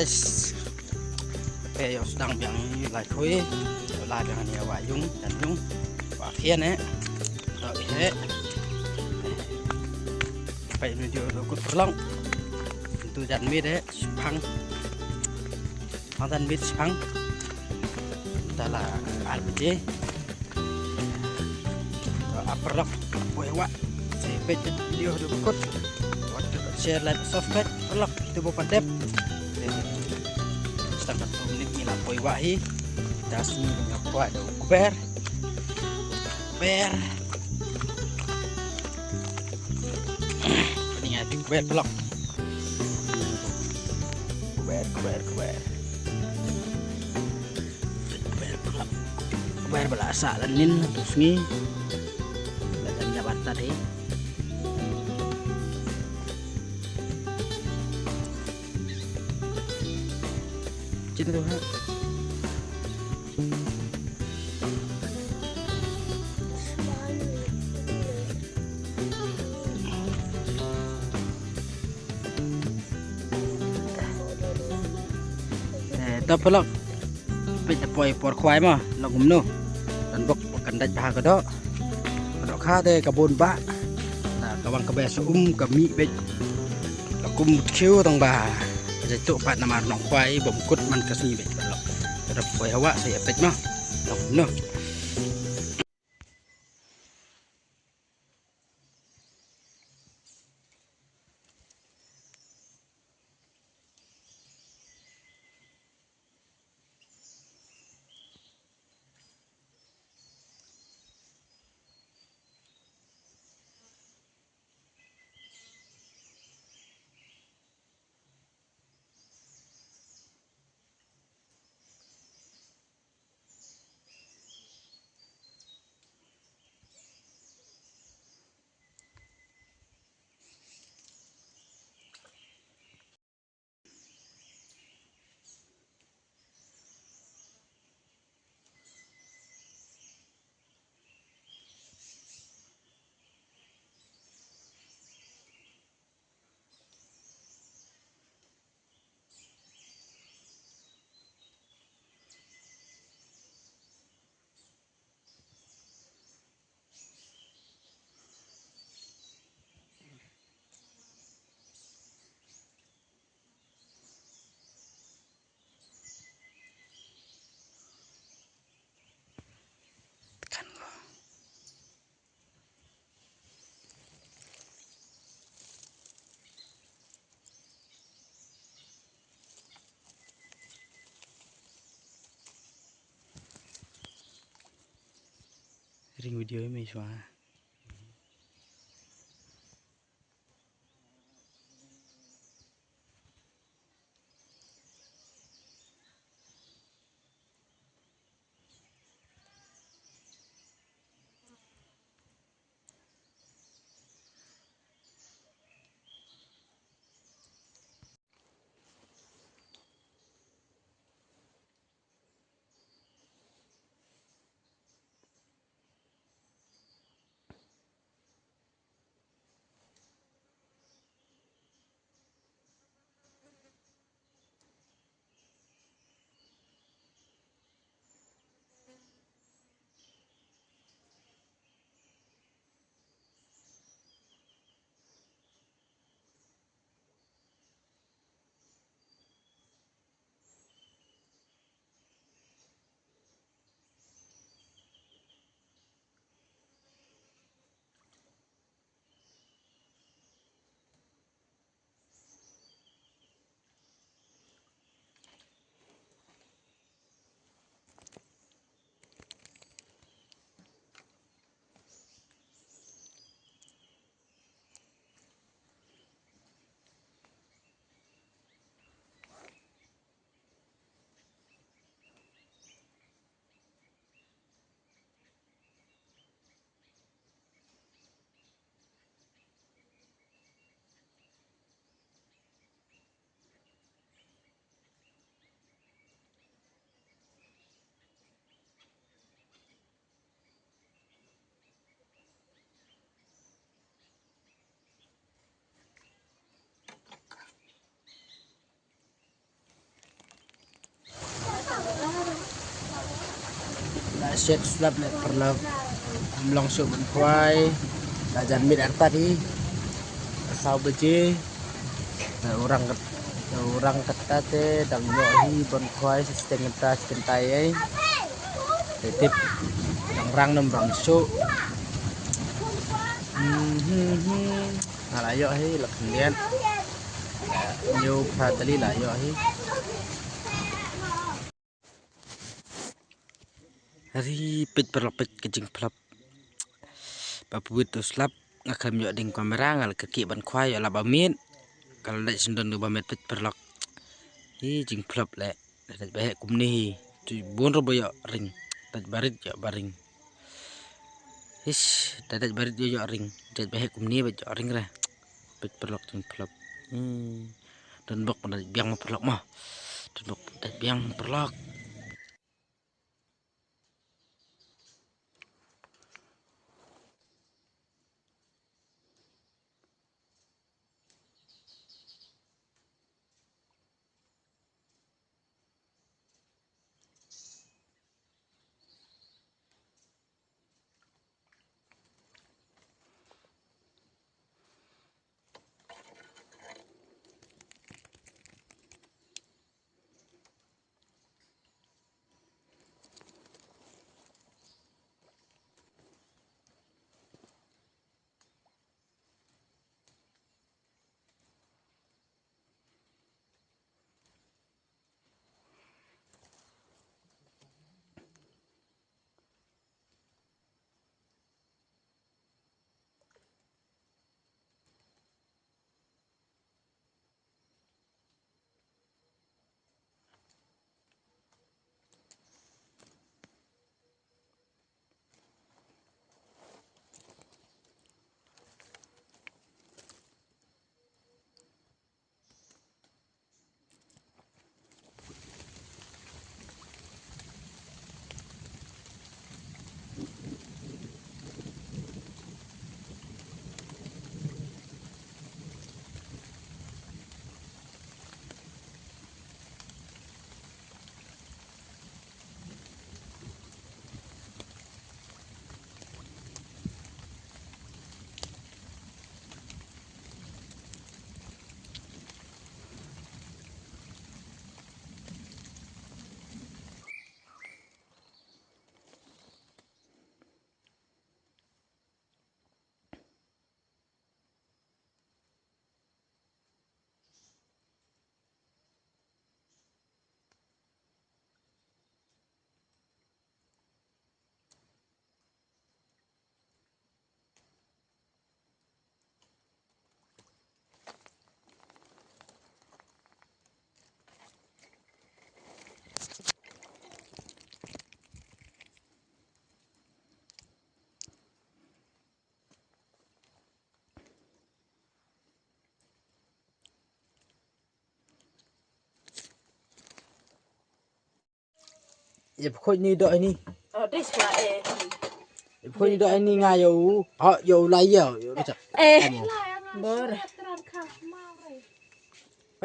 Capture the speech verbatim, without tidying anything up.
Guys, te ïoh sdang biang lai khui, ïoh lai biang ne wa yung, jan yung, wa khian eh. To eh. Pai video do kut perlong. Tu jan mit eh, sepang. Pang jan mit sepang. Dah lah ar baje. Ap paralok, poi wah. Sa peit video haduh ba kut. Wat share, like, subscribe paralok, itu ba pat dep. Sdang katto minit ngi la poi wah hi. Da sngi ngi la poi da u kber. Kber. Ni ngi la kber paralok. Kber, kber, kber. Ber bala sa lanin tu sngi. Ladan jabat tadi. Cin tu ha. Eh, to paralok. Peit da poi por khwai ma, long kumno. Don bok kan dait bha ka doh. Ka doh kha de ka bun ba. Na ka wang ka beh sa um ka mih beit. Ka kum mut khiew tang ba. Ka jait tuh pat namar nong khwai bym kut man ka sngi beit paralok. Ka doh poi hawa sa ïa peit ma. Long kumno. Ring video me shwa. Shet slap leh paralok. Ym long shuh ban khwai. La jan miet artat hi. Saw baje. Te u rang kat-, te u rang kata te dang ïoh hi ban khwai sa shiteng kynta shi kynta ei. Te tip dang rang ne ym rang shuh. Hmm, hmm, hmm. Nga la ïoh hi la khyndiat. Hynñiew phra tylli la ïoh hi. Hynrei peit paralok, peit ka jingphlop. Ba pynwit u slap, nga khlem ïoh deng kamera, nga la kyrkieh ban khwai, ïoh lap ba miet. Ka la dei shen don u ba miet, peit paralok. Hi jingphlop leh. Da dei ba heh kumne hi. Tu bun ruh ba ïoh ring. Dei ba rit ïoh ba ring. Hish, da dei ba rit ïoh ïoh ring. Dei ba heh kumne ba ïoh ring re. Peit paralok, jingphlop. Hmm. Don bok ba dei biang ma paralok mo. Don bok ba dei biang paralok. Ïa pkhuid ni doh ini. Oh, this one, eh. Ïa pkhuid ni doh ini nga ïa u. Ha, ïa u lai ïa u. Ïa u lai. Eh. Bor.